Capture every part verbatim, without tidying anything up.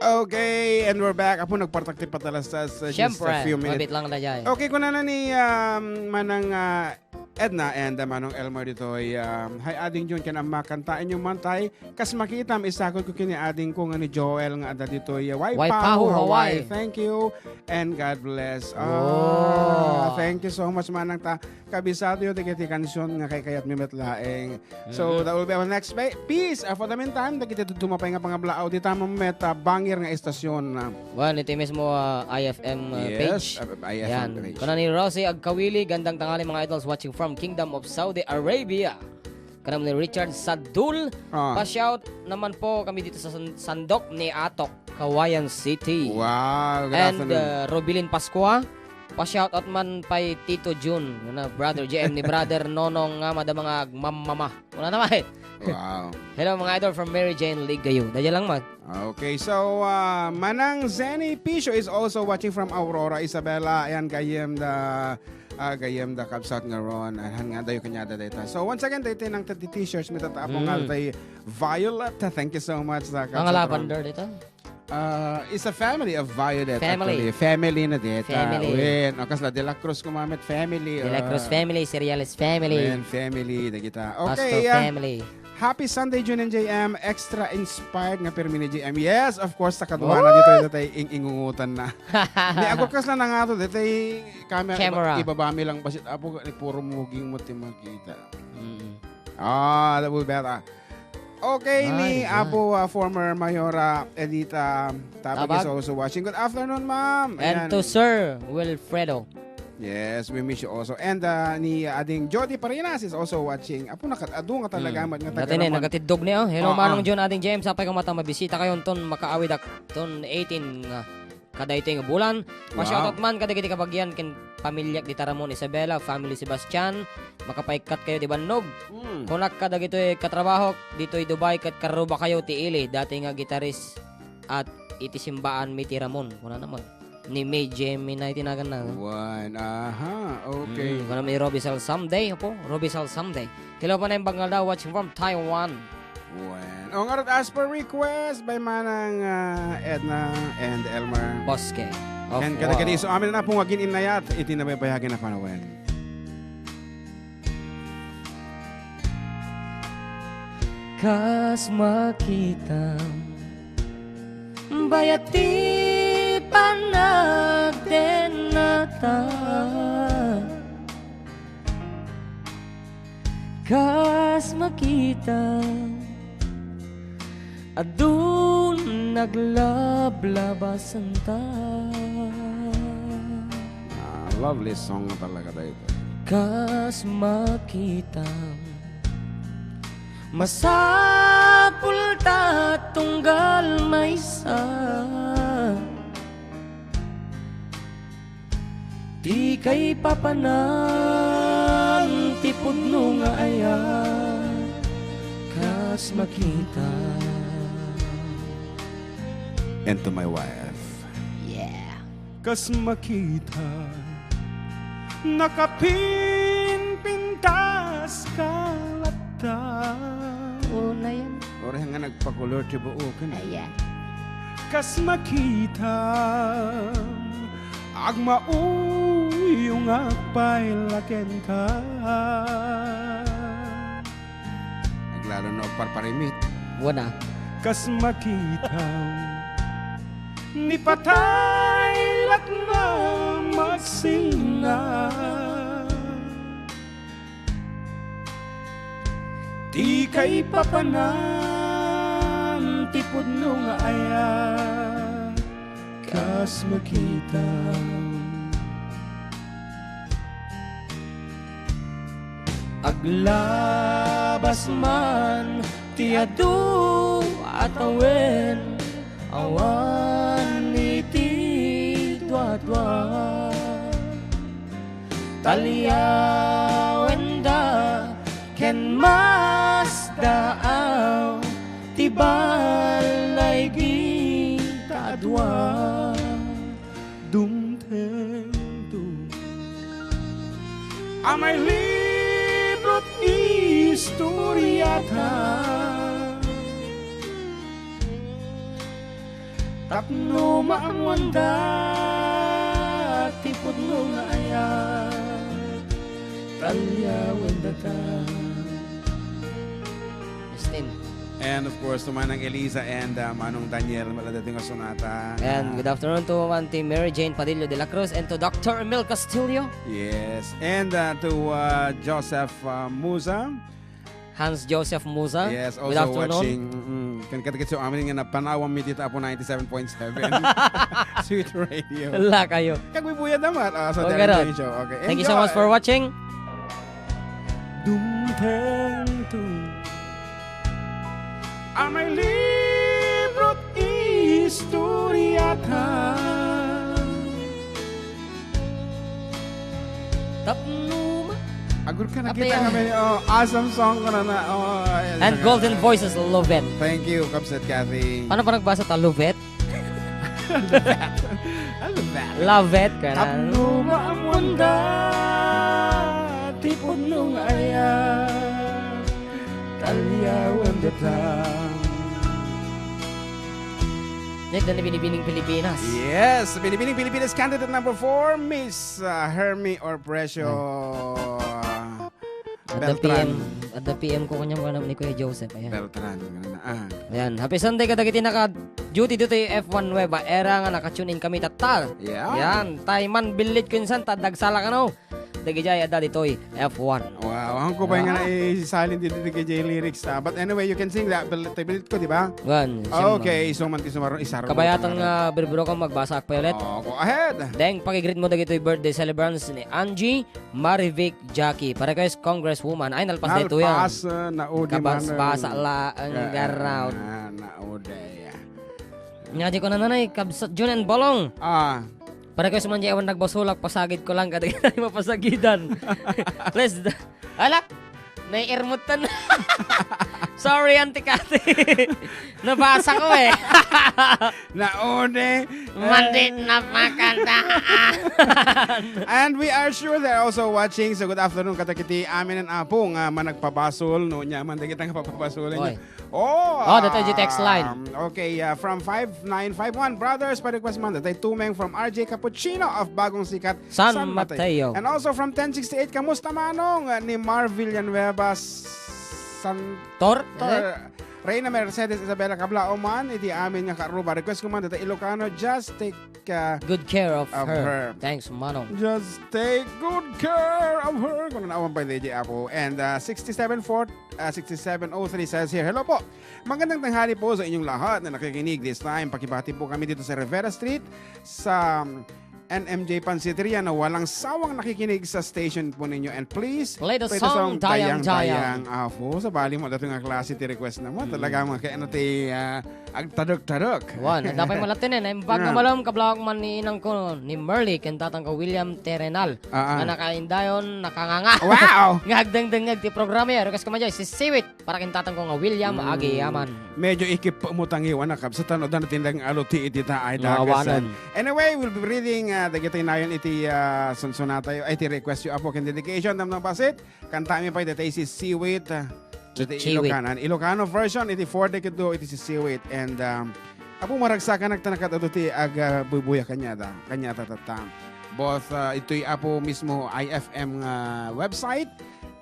Okay, and we're back. Apo, nagpartak ti patalastas, uh, just a Siyempre, few minutes. Mabit lang na dyan. Okay, kunana ni, um, Manang, uh, Edna and, uh, Manong Elmer ditoy, um, "Hi, Ading Jun, ken Ama, kantaenyo man tay Kas Makitam, isakutko ken ni adingko nga ni Joel nga adda ditoy, uh, Waipahu, Waipahu, Hawaii. Hawaii. Thank you and God bless." Wow. Ah, thank you so much, Manang, ta kabisatoyo dagiti kansion nga kaykayatmi met laeng. So, mhm, that will be our next pa-, piece. Uh, for the meantime, dagiti dadduma pay nga pangablaaw, dita met, uh, bangir nga estasyon, uh. Well, iti mismo, uh, I F M, uh, yes, page. Uh, I F M, yan, page. Kuna ni Rosie Agkawili, "Gandang tanghali, mga idols, watching from Kingdom of Saudi Arabia." Kuna ni Richard Sadul, ah, pa-shout naman po kami dito sa San-, Sandok ni Atok, Cauayan City. Wow, good afternoon. And, uh, Robilin Pascua, pa-shoutout man pay Tito Jun, nga brother J M ni brother Nonong nga madama nga agmamama. Wala naman. Wow. Hello, mga idol from Mary Jane Ligayo. Dadya lang man. Okay, so, uh, Manang Zenny Pisio is also watching from Aurora, Isabela. Ayan, gayyem da, uh, gayyem da kabsat nga ron. Ayan nga dayo kaniada dayta. So, once again, dayta nang t-, t-shirts, mitatapo nga, mm, tay Violet. Thank you so much, sa kabsat ron. Lavender dayta? Uh, it's a family of Violet, family, actually. Family na dayta. Family. Wen, o, kasla De La Cruz kumamit family, De La Cruz, uh, family, Cereales family. Wen, family, dagita. Okay, Pastor, uh, family. Happy Sunday, Jun and J M. Extra inspired nga pirmi ni J M. Yes, of course, sa kaduana, wow, dito, dito tayo ing-, ingungutan na. Ni, ako kasla na nga to, dito tayo camera, camera. Iba-, ibaba mi lang basit, apo, ni puro muging mo ti makita. Mm. Ah, that will better. Okay, ni, ay, Apo, ah, former Mayora Edita Tabag is also watching. Good afternoon, ma'am. And ayan, to Sir Wilfredo. Yes, we miss you also. And, ah, ni Ading Jody Parinas is also watching. Apo, nakat-, adu nga talaga, hmm, mat-, nga dati ni, taga naman. Nagatiddog ni, oh. Hello, ah, Manong ah. John, Ading James. Apay ko mata mabisita kayo ton makaawid ak ton eighteen nga kadaytoy nga bulan. Wow. Pa-shoutout man kadagiti kabagian ken pamiliak dita Ramon, Isabela, family Sebastian, makapaikkat kayo ti bannog. Hmm. Kunak kadagitoy katrabahok ditoy Dubai ket karruba kayo ti ili, dati nga gitarist at iti simbaan mi ti Ramon. Kuna naman. Ni May Gemini ti naganna, no? Wan, aha, okay. Mm, kuna ni Robisal Someday, apo? Robisal Someday. Hello, panembag nga daw, watching from Taiwan. Wen. O, ngarud, as per request by Manang, ah, Edna and Elmer. Boss K. Of, and kadagiti, wow, so amin na pong agin-innayat iti nabaybayagan a panawen. Kas makitam, bayat ti panagdennata. Kas makita, adun naglablabasanta. Ah, lovely song talaga dayta. Kas makita, masapul ta tunggal maysa. Ti kaipapanan ti pudno nga ayat, kas makita. And to my wife. Yeah. Kas makita, nakapinpintas ka latta. O, na yan. Oras nga nagpakulor ti buoken. Ayan. Kas makita, agmauyongak pay la kenka. Naglalo no agparparimit. Wana. Kas makita, ni patay latma magsinna. Ti kaipapanan ti pudno nga ayat, kas makita. Aglabas man ti adu a tawen, awan iti duadua. Taliawenda ken masdaaw ti balay dita a dua. Dumtengto a mailibrot istoriata. Tapno maammoanda ti pudno nga ayat, talyawendata. Justin. And of course, to Manang Eliza and, uh, Manong Daniel, wala dati nga sonata. And good afternoon to Auntie Mary Jane Padillo de la Cruz and to Doctor Emil Castillo. Yes. And, uh, to, uh, Joseph, uh, Musa. Hans Joseph Musa. Yes, good also afternoon. Watching. Mm-mm. Ken kadagiti amin nga napanawam mi dita Apo ninety-seven point seven Sweet Radio. Ala kayo. Kag buybuya damat, ah, sa Oh, Darren ganon. Show. Okay. Thank you so much for watching. Dumteng to. Amay libro't istorya ta. Tapno ma- Agur ka, nakita nga may, oh, awesome song ko na na. Oh, ayan, And saka- Golden Voices, Lovett. Thank you, Kabsat Kathy. Paano pa nagbasa ta? Lovett? Lovett. Ano ba? Tapno maammoanda ti pudno nga ayat, talyawendata. Yan, yan, Binibining Pilipinas. Yes, Binibining Pilipinas candidate number four, Miss, uh, Hermie Orpresio. Adda Beltran. P M, adda P M ko kanyang manam ni Kuya Joseph. Ayan. Beltran, ganun na. Ah. Ayan. Happy Sunday kadagiti naka-duty dito F one Nueva Era nga naka-tune in kami tatta. Yeah. Ayan. Tay man billit ko insan, ta dagsala kano. Dagijay adda ditoy F one. Wow, ang ko pa nga Ah. naisalin dito, dagijay lyrics, ah. But anyway, you can sing that. Billit, billit ko, di ba? Wan, siyempre. Okay, so man ti sumaro, isaro Kabayatan ko nga, birbiro ko, magbasa ak pa ulit. Oh, go ahead. Deng, pakigreet mo dagitoy birthday celebrants ni Angie Marivic Jackie. Pa-request, Congresswoman. Ay, nalpas daytoy, ah. Nalpas, ah, naudi man, Kabasbasa ah, la ang ah, garaw. Ah, naudi, ah. Nga di ko nananay, Kabsat Jun and Bolong. Ah. Pa-request man di awan nagbasolak, pasagid ko lang, kada kita mapasagidan. Please, da-, ala, naiirmutan. Sorry, Auntie Cathy. Nabasa ko eh. Naudi. Mandi na pakadaan. And we are sure they're also watching. So good afternoon, kadagiti amin and Apo nga managpabasol, no, nya man dagita nga papabasol. Oy. Oh, Oh, dito, ah, di text line. Okay, uh, from five nine five one, brothers, pa-request man, dito Tumeng from R J Cappuccino of Bagong Sikat, San San Mateo. Mateo. And also from ten sixty-eight, kamusta manong, uh, ni Mar Villanueva, San Tor? Tor, Eh? Reyna Mercedes Isabela Kablao man, iti amin nga karuba. Request ko man, dito Ilocano, just take, uh, Good care of of her. her. Thanks, Manong. Just take good care of her. Kung naawan pa, D J Apo. And, uh, sixty-seven four, uh, sixty-seven oh three says here, "Hello po. Magandang tanghali po sa inyong lahat na nakikinig this time. Pakibati po kami dito sa Rivera Street, sa, um, N M J Pansiteria na walang sawang nakikinig sa station po ninyo. And please, Play the play the song, song, Dayang Dayang Dayang." Dayang. Apo, sa bali mo, dating nga klase ti request na mo. Mm. Talaga, mga kaya na ti, ah, agtadok-tadok. Wan, dapat malatinen. Ay, baga Ah. malom, kablawak man ni inang ko, ni Merly, ken tatang ko, William Terenal. Ah, ah. Nga nakaindayon, nakanganga. Wow! Nga agdengdengngeg ti programa, ya. Request ko man dyan, si Siwit. Para kintatang ko nga William Mm. Agiyaman. Medyo ikip mo tangiw, anak, kabsatan, o dan tindang alo ti iti ta ay Nga dagasan. awanan. Anyway, we'll be reading, uh, dagiti nayon iti, uh, sunsunatayo, ay, ti request yu, Apo, ken dedication, damdam pasit. Kantami pay, dati si Siwit, uh, Si dati Siwit. Ilocano. Ilocano version, iti four decade duo, iti si Siwit. And, um, Apo, maragsakan, nagtanakat ado ti aga bubuya kanyada, kanyata tatta. Both, uh, ito'y Apo mismo I F M nga website,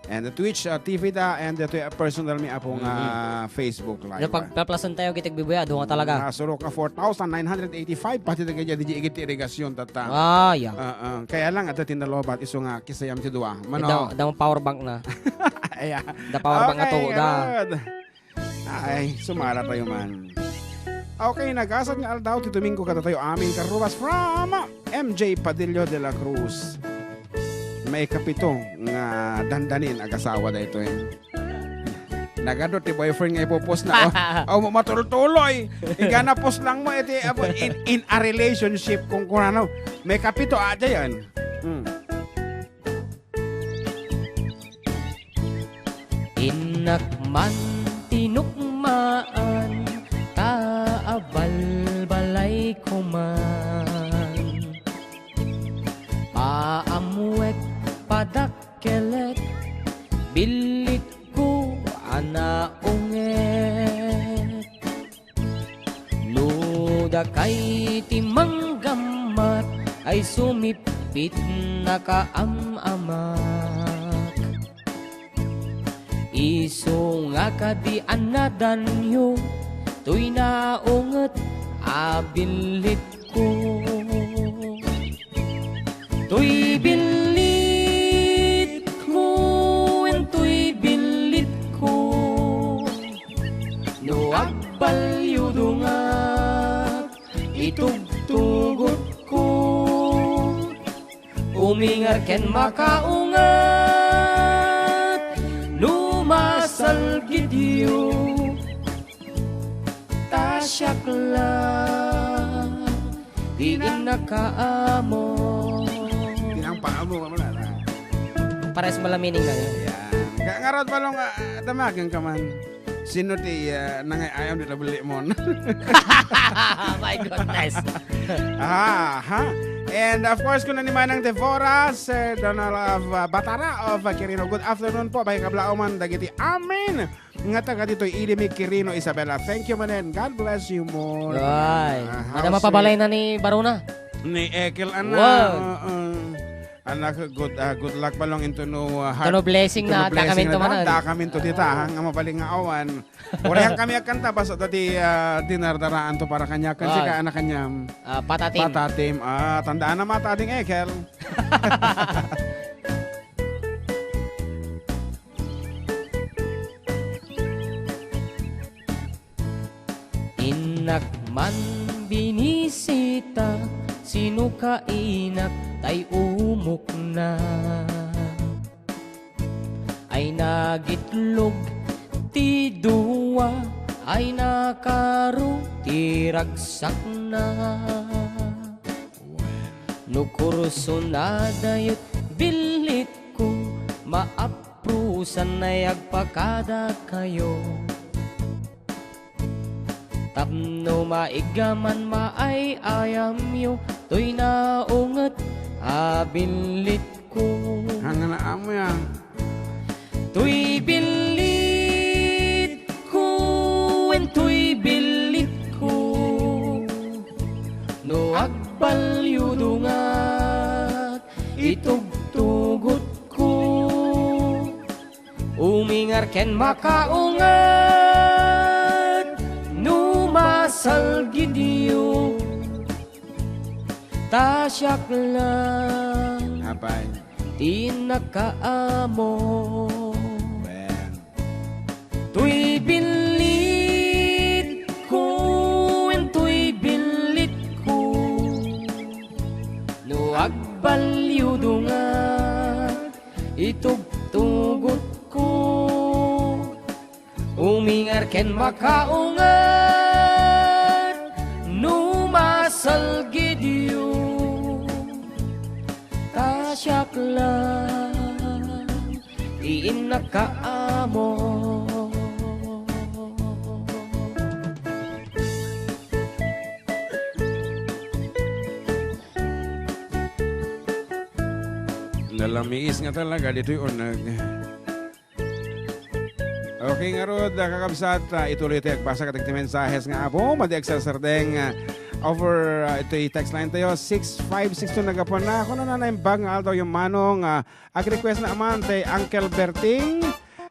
and the Twitch, uh, T V da, and the Twi-, personal mi, Apo, nga Mm-hmm. Facebook Live. Napag-, paplasan tayo, kitag bibuya, doon nga talaga. Mm, nasurok nga four thousand nine hundred eighty-five, pati taga dyan, di igit ti irigasyon, tatta. Ah, yeah. Ah, ah. Kaya lang, adda ti nalobat, isu nga, kisayam ti dua. Mano? Da, da power bank na. Ayan. Da power bank na Okay, to, da. Good. Ay, sumala tayo man. Okay, nagasat nga aldaw ti Domingo kadatayo amin karubas from M J Padillo de la Cruz. May kapito nga dandanin agasawa daytoy. Nagadu ti boyfriend nga ipupos na. Oh, oh, matultuloy. Igana pos lang mo iti, apo, in, in a relationship kung kunano. May kapito aja yan. Hmm. Innak man tinukmaan, ta abalbalay koman. Paammuek, padakkelek, billitko a naunget. No Dakay ti manggammat ay sumippit nakaam-amak. Isu nga kadi a nadanyo, toy naunget a billitko. Toy billitko, wen toy billitko. No agbalyudongak, itugtugotko. Umingar ken makaunget, no masalgidyo. Ta siak la ti innakaammo. Tinampaammo ka man, ah. Pares mo la meaning na yun. Yeah. Nga, ngarud, Balong, ah, damagen ka man. Sino ti, ah, nangay-ayam dita bellimon? My goodness. Aha. And of course, kuna ni Manang Devora, Sir Donald of, ah, Batara of, ah, Quirino. Good afternoon po, bahay kablaaw man, dagiti amin nga taga ditoy Ilimi, Quirino, Isabela. Thank you manen. God bless you more. Ay, ah, madama how's pa balay it? Na ni Baruna? Ni Ekel, ana. Wow. Oo. Anak, good, ah, good luck, Balong, into no, ah, heart. Kano blessing into no na blessing dakamin to na manen. Dakamin to dita, ha, nga mabalin nga awan. Uray kami agkanta, basta dati, ah, dinardaraan to para kanya. Kan sika, anak kanya. Ah, patatim. Patatim. Ah, tandaan na mata, ading Ekel. Innak man binisita, sino ka inak tay umukna. Ay nagitlog ti dua, ay nakaro ti ragsakna. No kurso na dayot billitko, maap- Prusan ay agpakadakayo. Tapno maiggaman maay-ayamyo, toy naunget a billitko. Hangana amo ya. Toy billitko, wen toy billitko. No agbalyudongak, itugtugotko. Umingar ken makaunget no masalgidyo. Ta siak lang Apay. Ti nakaamo. Wen. Toy billitko, wen toy billitko. No agbalyudongak, itugtugotko. Umingar ken makaunget no masalgidyo. Ta siak lang ti innakaamo. Nalamiis nga talaga ditoy uneg. Okay, ngarud, ah, kakabsat, ah, ituloy tayo agbasa kadagiti mensahes nga, Apo, madi agsasardeng, ah, over, ah, itoy text line tayo, six five six two, nagapon na. Kuno na naimbag nga aldaw yung manong, ah, ag-request na man tay Uncle Berting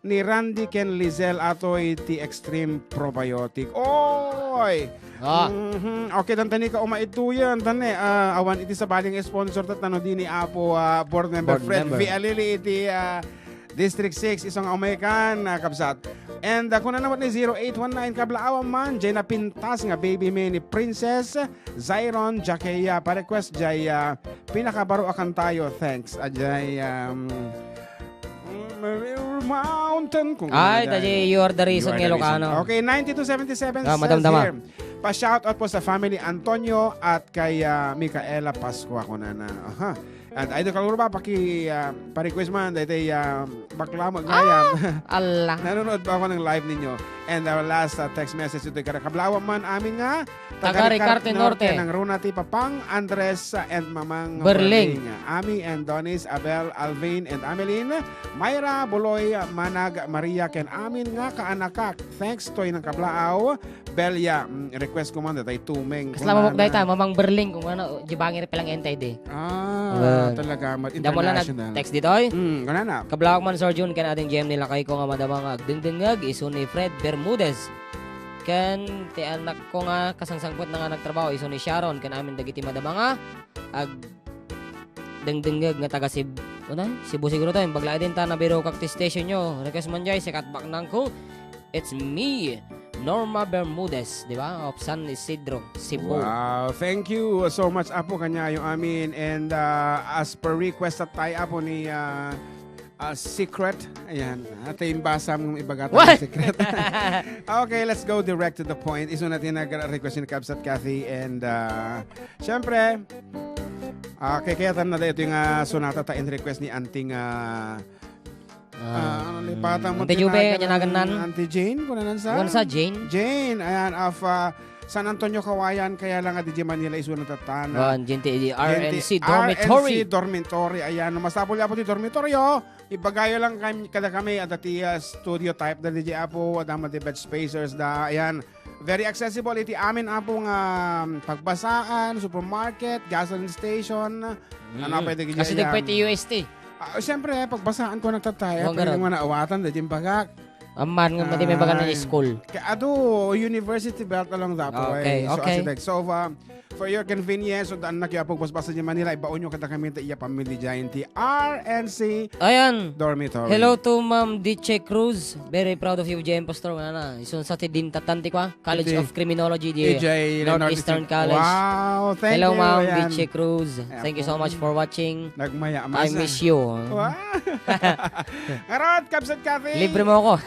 ni Randy ken Lizelle atoy ti Extreme Probiotic. Oy! Ah. Mhm. Okay, tantani ka uma ituyan, tani, ah, awan iti sabali nga sponsor ta, tano dini Apo, ah, board member Board Fred member. V. Alili iti, ah, District six, isu nga umay kan, ah, kabsat. And, ah, kuna naman ni zero eight one nine, kablaawan man, jay napintas nga baby mi ni Princess Zyron Jaqueya. Pa-request jay, ah, pinakabaro a kantayo. Thanks. Ajay, um, Mountain. Kung Ay, ano, dyan. Dadi, You Are the Reason You Are nga the Reason. Ilocano. Okay, nine two seven seven Ah, says madamdama. Here, pa-shoutout po sa family Antonio at kay, ah, Micaela Pascua, kunana. Aha. At Idol Kalurba, paki, ah, pa-request man, dahil, ah, bakla mo, gayam. Ah, ala. Nanonood pa ako ng live ninyo. And our last, uh, text message today, kada kablaaw man amin nga, taga Ricarte Norte. Ng Runa ti Papang, Andres, uh, and Mamang Berling. Berling. Ami and Donis, Abel, Alvin, and Ameline, Myra, Buloy, Manag, Maria, ken amin nga kaanakak. Thanks to inang kablaaw, Belia. Mm, request ko man, datay tumeng. Kasla mo dayta, Mamang Berling, kung ano, di bangir pelang entay di. Ah, talaga, mat-, international. Damo lang nag-text ditoy. Mm, kunana. Kablaaw man, Sir Jun, ken ading J M ni lakay ko nga madama nga agdengdengngeg, isu ni Fred Bermudez. Ken ti anak ko nga kasangsangpet na nga nagtrabaho, isu ni Sharon, ken amin dagiti madama nga agdengdengngeg nga taga Ceb-, ano? Cebu siguro to. Imbag la idin ta nabirokak ti station nyo. Request man jay, sikat baknang ko. It's me, Norma Bermudez, di ba? Of San Isidro, Cebu. Wow, thank you so much, Apo, kaniayo amin. And, uh, as per request, tayo, Apo, ni, uh, uh, Secret. Ayan. At yung basa mong ibaga tayo, What? Secret. Okay, let's go direct to the point. Isu na ti nag-request ni Kabsat Kathy. And, uh, syempre, uh, kay kaya na ito yung, uh, sonata ta in request ni Auntie, uh, Ah, ano, lipatan mo, Ante Jube, tinagan kanya nagan nan. Auntie Jane, kunanan sa? Kunanan sa, Jane? Jane, ayan, of, ah, San Antonio, Cauayan, kaya lang nga di Manila, isu na tatana. Wan, Jane ti R N C dormitory. R N C dormitory, ayan. No, masapul ya po ti dormitoryo, ibagayo lang kam-, kada kami, at ti, ah, studio type, dali di apo, adama di bed spacers da, ayan. Very accessible iti amin, apo, nga, um, pagbasaan, supermarket, gasoline station, ano, pwede gid. Kasi ayan. Di pwede U S T. Ah, siyempre, pagbasaan ko nagtataya, Huwag pwede garod. Nga naawatan, daydi bagak. Amman, nga madi may baga na Ay. School. Kaya ado, university belt along that way. Okay, So, okay. Asideg. So, uh, for your convenience, so daan na kayo pagbasbasa di Manila, ibaon nyo kada kami ta iya pamilya dyan, ti R N C Ayan. Dormitory. Hello to Ma'am Diche Cruz. Very proud of you, J M Pastor. Wala na. Isun sa ti din tatan ti kwa? College Iti. Of Criminology, di Ijay Northeastern Northeastern. College. Wow, thank Hello, you, Ma'am ayan. Diche Cruz. Ayan Thank you po. So much for watching. Nagmaya I masa. Miss you. Wow. Ngarot, Kabsat Kathy. Libre mo ako.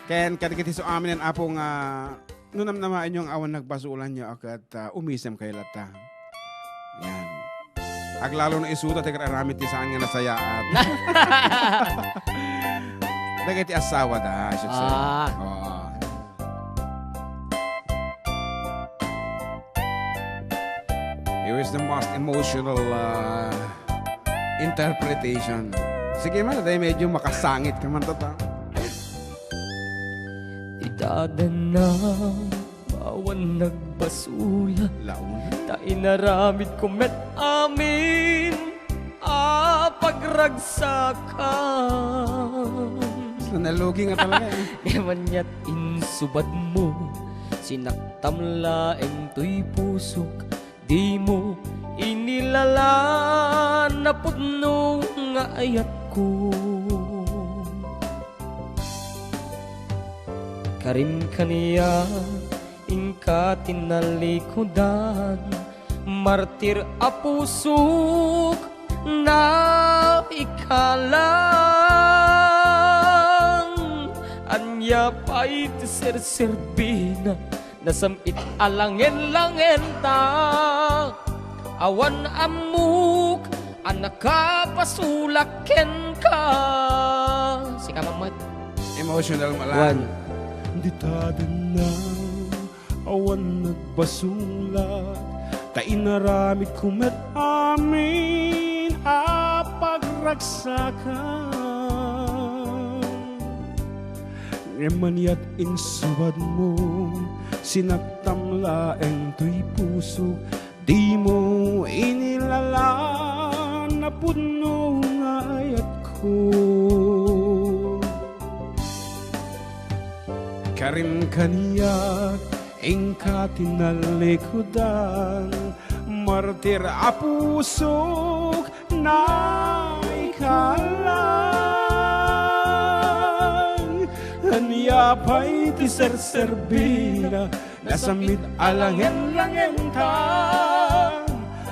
Ken, kadagiti so amin ang apong, ah, nunam naman yung awan nagbasulan nyo, akat, ah, umisem kayo lata. Yan. Aglalo na isuda, taga aramid ti saan nga nasayaat. Dagiti asawa da, I should say. Ah. Oo. Here is the most emotional, uh, interpretation. Sige man, dahil medyo makasangit ka man, tata. Itadanaw awan nagbasula. Launa. Ta inaramid ko met amin a pagragsakan. Sa nalugi nga talaga eh. Di man yat insubad mo, sinaktam laeng toy pusok, di mo inilalan a pudno nga ayatko. Karim kaniak, inka ti nalikudan, martir a pusok, naikalang. Ania pay ti serserbina, nasam-it a langen-langenta. Awan ammok a nakapasulak kenka. Sika man met. Emotional malan. One. Dita denna, awan nagbasulat, ta inaramid ko met amin a pagragsakan. Ngem maniat insubad mo, sinaktam laeng toy puso, di mo inilalan a pudno nga ayatko. Karim kaniak, inka ti nalikudan, martir a pusok, naikalang. Ania pay ti serserbina, nasam-it a langen-langenta.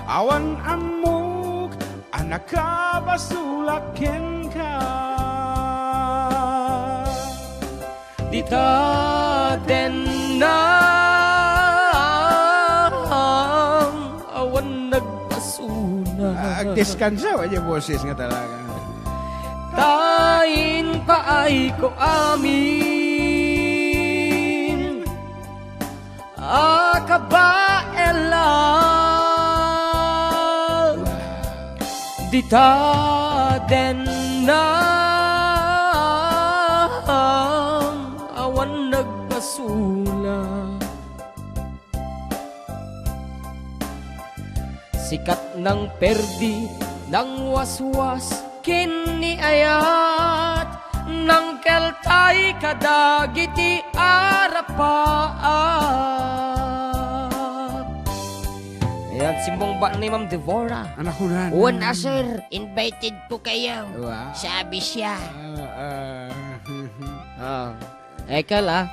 Awan ammok a nakabasulak kenka. Dita denna, awan nagbasuna. Agdiskansa, wen ti boses nga talaga. Ta impaay ko amin. Kabaelan, dita dennam, awan nagpasulak. Sikat nang perdi, nang waswas, ken ni ayat, nang keltay kadagiti arapaak. Ayan, simbong ba ni Ma'am Devora? Anak ko na. Wen, ah, sir, invited po kayo. Wow. Sabi siya. Ah, ah. Ah. Ekel, ah.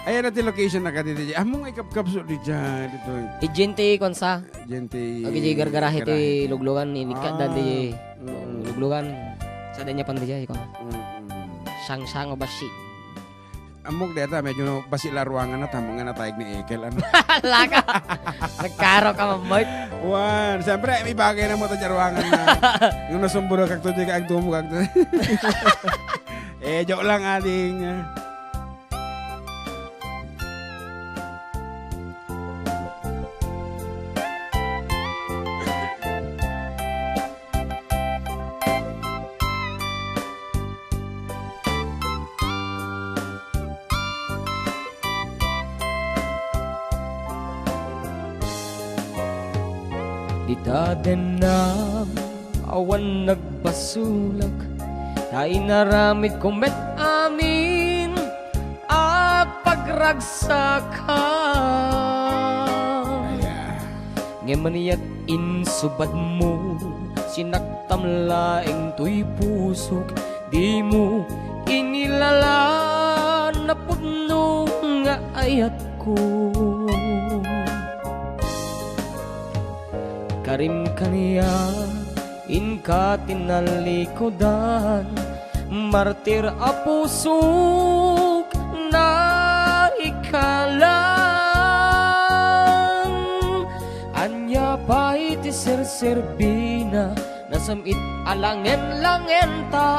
Ayan na ti location na kadidi. Ammong ikapkapso di dyan, dito. Ijin ti konsa? Ijin ti Agi di gargarahe ti garahe. Luglugan, ni Nika Ah, dan di mm. Luglugan. Sa danya pan di jay ko. Mm, mm. Sangsang o basi. Ammok deta, medyo basi la ruangan na, tama nga natayag ni Ekel, ano? Laka! Nagkaro ka, mamoy. Wan, siyempre, may bagay na mo ta ruangan na. Yung nasumburo kag to, di ka agtumog, agto. Eh, joke lang, ading. Dita dennam, awan nagbasolak, ta inaramidko met amin a pagragsakam. Aya. Ngem maniat insubadmo, sinaktam laeng toy pusok, dimo inilala napudno nga ayatko. Karim kaniak, inka tinalikudan, martir a pusok naikalang. Ania pay ti serserbina, nasem-it a langen-langenta?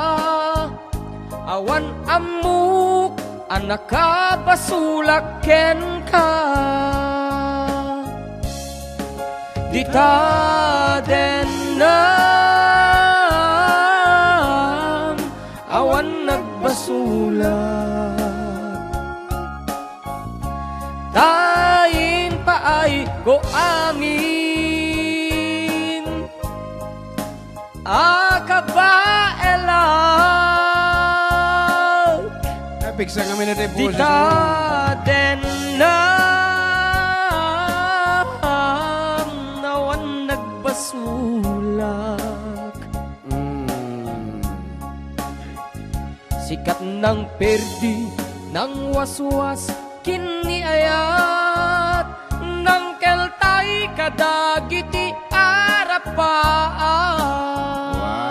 Awan ammok a nakabasolak kenka. Dita dennam, awan nagbasolak. Ta impaayko amin a kabaelak. Ay, piksa kami na tayo po. Dita dennam, awan nagbasolak. Mm. Sikat nang perdi, nang waswas, ken ni ayat, nang keltay kadagiti arapaak. Wow!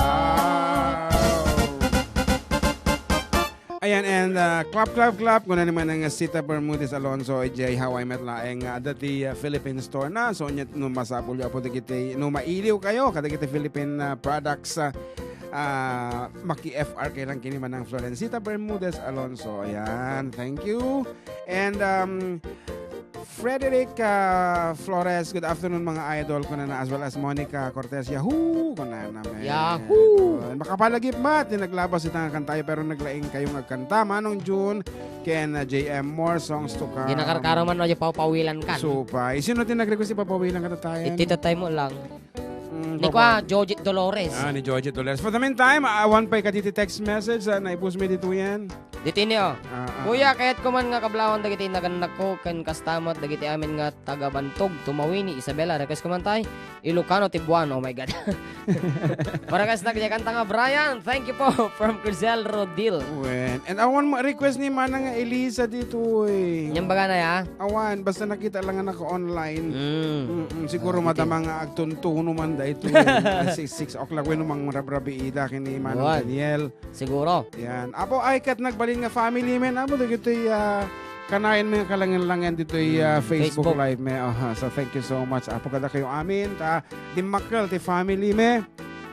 Ayan, and, uh, clap, clap, clap. Kuna naman ang Sita Bermudez Alonso, J Hawaii met laeng, uh, dati, uh, Philippine Store na. So, nya, no masapul yo, apo, dagiti, no mailiw kayo, kadagiti Philippine, uh, products, uh, ah, maki-F R K lang kini manang Florencita Bermudez Alonso. Ayan, thank you. And, um, Frederick, ah, Flores, good afternoon, mga idol, kunana, as well as Monica Cortez. Yahoo! Kunana, men. Yahoo! Makapalagip met ti naglabas ita nga kantayo, pero naglaing kayong agkanta. Manong June, ken, ah, J M, more songs to come. Di nakarkaro man, no, di papawilan kan. Supay. Sino ti nag-request ti papawilan ka, tatay? Iti tatay mo lang. Mm, ni baba. Kwa, Jojit Dolores. Ah, ni Jojit Dolores. For the meantime, ah, awan pay kaditi text message, ah, naibus mi ditoyen. Ditoy ni, oh. Ah, ah. Kuya, kayat ko man nga kablawan dagiti nagannakko, ken kasta met dagiti amin nga taga Bantog, Tumawini, Isabela. Request ko man tay, Ilocano, Tibuano. Oh my God. Para kas nagdya kanta nga, Brian, thank you po, from Crisel Rodil. Wen. And awan mo request ni Manang Elisa ditoy. Nyam baga na, ya? Awan, basta nakita lang nga naka-online. Mm. Mm-mm, siguro madama nga agtuntuno man daytoy. Ah, six, six o'clock wenno mangrabrabiida ken ni Manong Daniel. Siguro. Yan. Apo, ay, ket nagbalin nga family, men. Apo, dagitoy, ah, kanayon mi nga kalangen-langen ditoy, ah, Facebook Live, men. Aha, so thank you so much. Apo, kadakayo amin, ta dimmakkel ti family, men.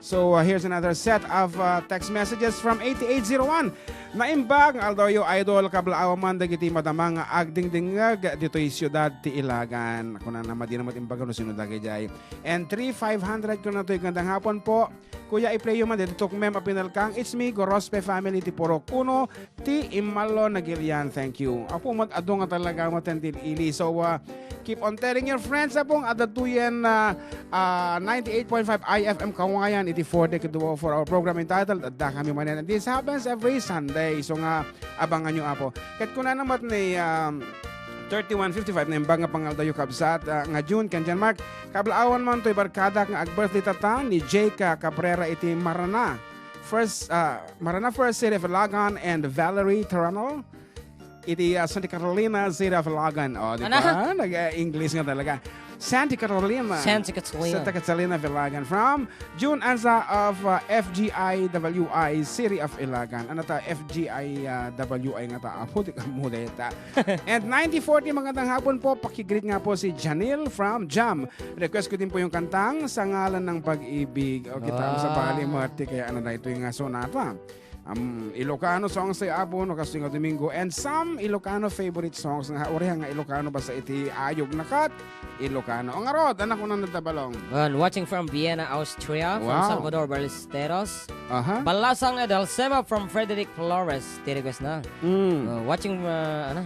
So, uh, here's another set of, uh, text messages from eighty-eight zero one. Naimbag nga aldawyo, idol, kablaawan man dagiti madama nga agdingdingngeg ditoy siudad ti Ilagan. Kunana, madina met imbaga no sino dagijay. And three five hundred kunana toy, "Ngandang hapon po. Kuya, i-play yo man ditoy tukmem a pinalkang. It's me, Gorospe family ti Purok Uno, ti Imallo, Nagilian. Thank you." Apo, mat-, adu nga talaga, maten ti ili. So, ah, keep on telling your friends, apong adda duyen, ah, ah, ninety-eight point five I F M Kawayan, iti four decade duo for our program entitled Adda Kami Manen. And this happens every Sunday. So nga, abangan nyo, apo. Ket kunana met ni, um, thirty-one fifty-five, naimbag nga pangaldawyo, kabsat, ah, nga June ken Jan Mark, kablaawan man toy barkadak nga ag-birthday tata ni Jake, ah, Cabrera iti Marana First, ah, Marana First, City of Ilagan, and Valerie Terranol iti, ah, Santa Catalina, City of Ilagan. O, di ba? Nag-English nga talaga. Santa Catalina. Santa Catalina. Santa Catalina, Ilagan. From June Anza of, uh, F G I W I, City of Ilagan. Ano ta, F G I, uh, W I nga ta? Apo, di ka mudeta. And ninety forty, magandang hapon po. Pakigreet nga po si Janil from Jam. Request ko din po yung kantang Sa Ngalan ng Pag-ibig. O, kita mo sa bali, Marti, kaya ano na ito yung, uh, sonata. Um, Ilocano songs ti Apo no kastoy nga Domingo, and some Ilocano favorite songs nga uray nga Ilocano basta iti ayog na ket Ilocano. Ang arod, anak ko nang nagtabalong. And watching from Vienna, Austria, from Wow. Salvador Ballesteros. Aha. Balasang Edelsema from Frederick Flores. Ti request na. Mm. Uh, watching, uh, ano?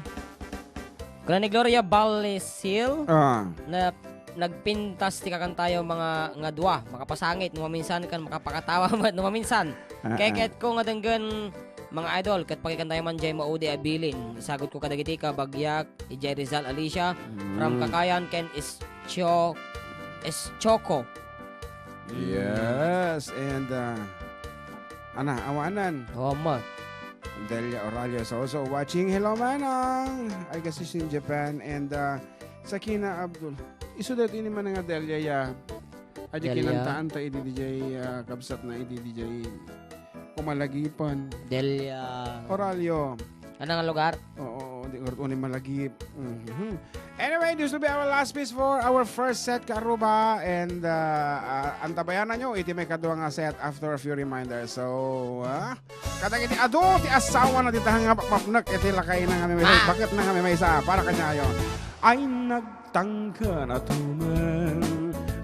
Kuna ni Gloria Balisil Ah. na nagpintas ti kakantayo mga nga dua, makapasangit no maminsan ken makapakatawa met no maminsan. Ah, ah. Keket ko nga denggen, mga idol, ket pakikantayo man jay maudi a bilin. Isagut ko kadagiti kabagyak, idiay Rizal, Alicia, from Mm. Kakayan, ken Ischo-, Ischoco. Mm. Yes, and, uh, ana, awanan. Oo, ma. Delia Oralia is also watching. Hello, Manang. I guess she's in Japan. And, uh, Sakina Abdul. Isu daytoy ni Manang Delia, ya. Adi Delia. Kinantaan ta idi dijay, ah, kabsat na idi dijay Kumalagipan. Delia. Oralio. Ano nga lugar? Oo, di ngarud ni Malagip. Mhm. Anyway, this will be our last piece for our first set, Karuba. And, ah, ah, antabayanan nyo, iti may kadua nga set after a few reminders. So, ah, kadagiti adu ti asawa na dita nga mapmapnek, iti lakay na nga may, Ah. Bakit na nga may maysa, para kanyayo. Ay, nag- Tangken a tumeng,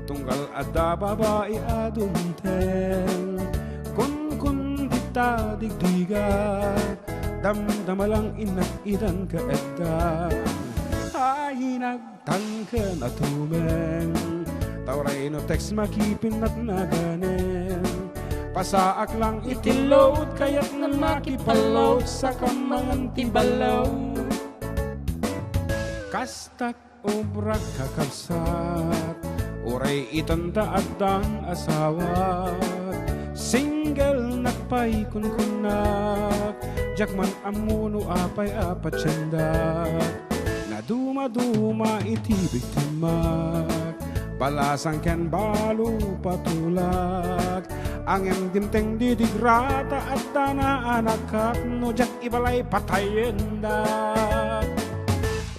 tunggal adda babai a dumteng. Kunkun dita digdiga, damdama lang inak idan ka edda. Ay, nagtangken a tumeng, ta uray no text makipinnak naganen. Pasaak lang iti load, kayat na makipaload, sa kamangan ti balaw. Kastak Obrak, kakabsat, uray itan ta addang asawa. Single nak pay kunkunnak, diak man ammo no apay a patiendak. Nadumaduma iti biktimak, balasang ken balo patulak. Ngem dimteng didigra ta adda naanakak, no diak ibalay patayendak.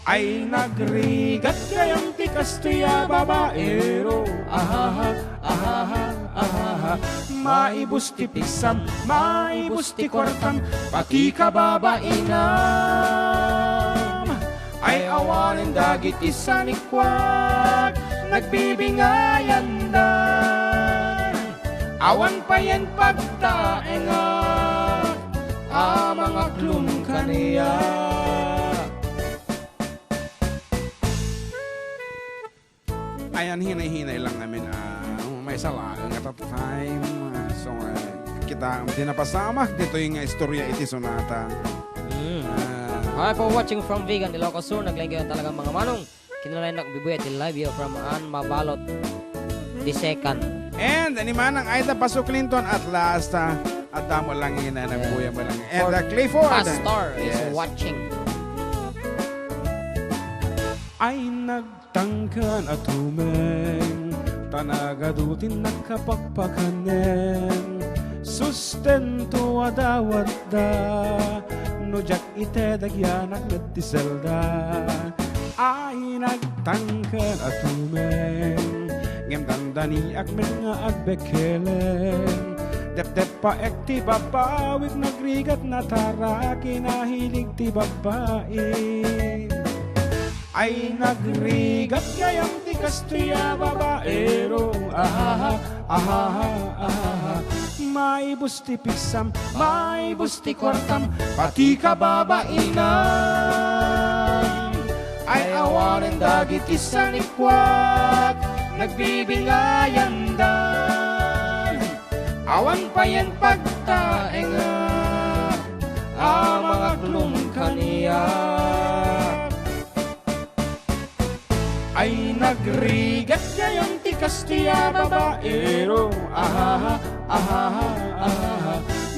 Ay, nagrigat gayam ti kastoy a babaero. Ahaha, ahaha, ahaha. Maibus ti pigsam, maibus ti kuartam, pati kababainam. Ay, awanen dagiti sanikuak, nagbibingayanda. Awan payen pagtaengak a mangaklum kaniak. Ayan, hinay-hinay lang namin, ah, may salaang at that time. Ah, so, ah, kita, di napasamak dito yung istorya iti sonata. Mm. Ah. Hi po, watching from Vigan, Ilocos Sur. Naglaing kayo talagang mga manong. Kinalain na bibuya ti live yo from Ann Mabalot the second. And ni Manang Aida Paso Clinton at last, ah, at damo lang ina, nagbuya mo lang. And, For ah, Clifford. Pastor is Yes. watching. Ay, nagtangken a tumeng, ta nagadu ti nakapakpakanen. Sustento a dawatda, no diak ited, agyanak met ti selda. Ay, nagtangken a tumeng, ngem dandaniak met nga agbekkelen. Depdep paek ti babawik, nagrigat nataraki, nahilig ti babbai. Ay nagrigat gayam ti kastoy a babaero, ahaha, ahaha, ahaha. Maibus ti pigsam, maibus ti kuartam, pati kababainam. Ay awanen dagiti sanikuak, nagbibingayandan. Awan payen pagtaenga a mangaklong kaniak. Ay nagrigat gayam ti kastoy a babaero, ahaha, ahaha, ahaha.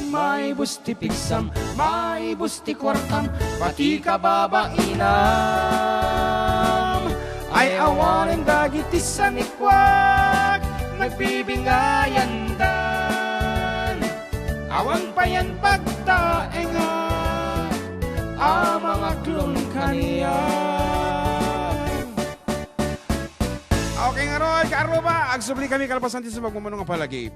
Maibus ti pigsam, maibus ti kuartam, pati kababainam. Ay awanen dagiti sanikuak, nagbibingayandan. Awan payen pagtaenga a mangaklong kaniak. Okay, ngarud, kaaruba, agsubli kami kalpasan ti sumagmamano nga palagi.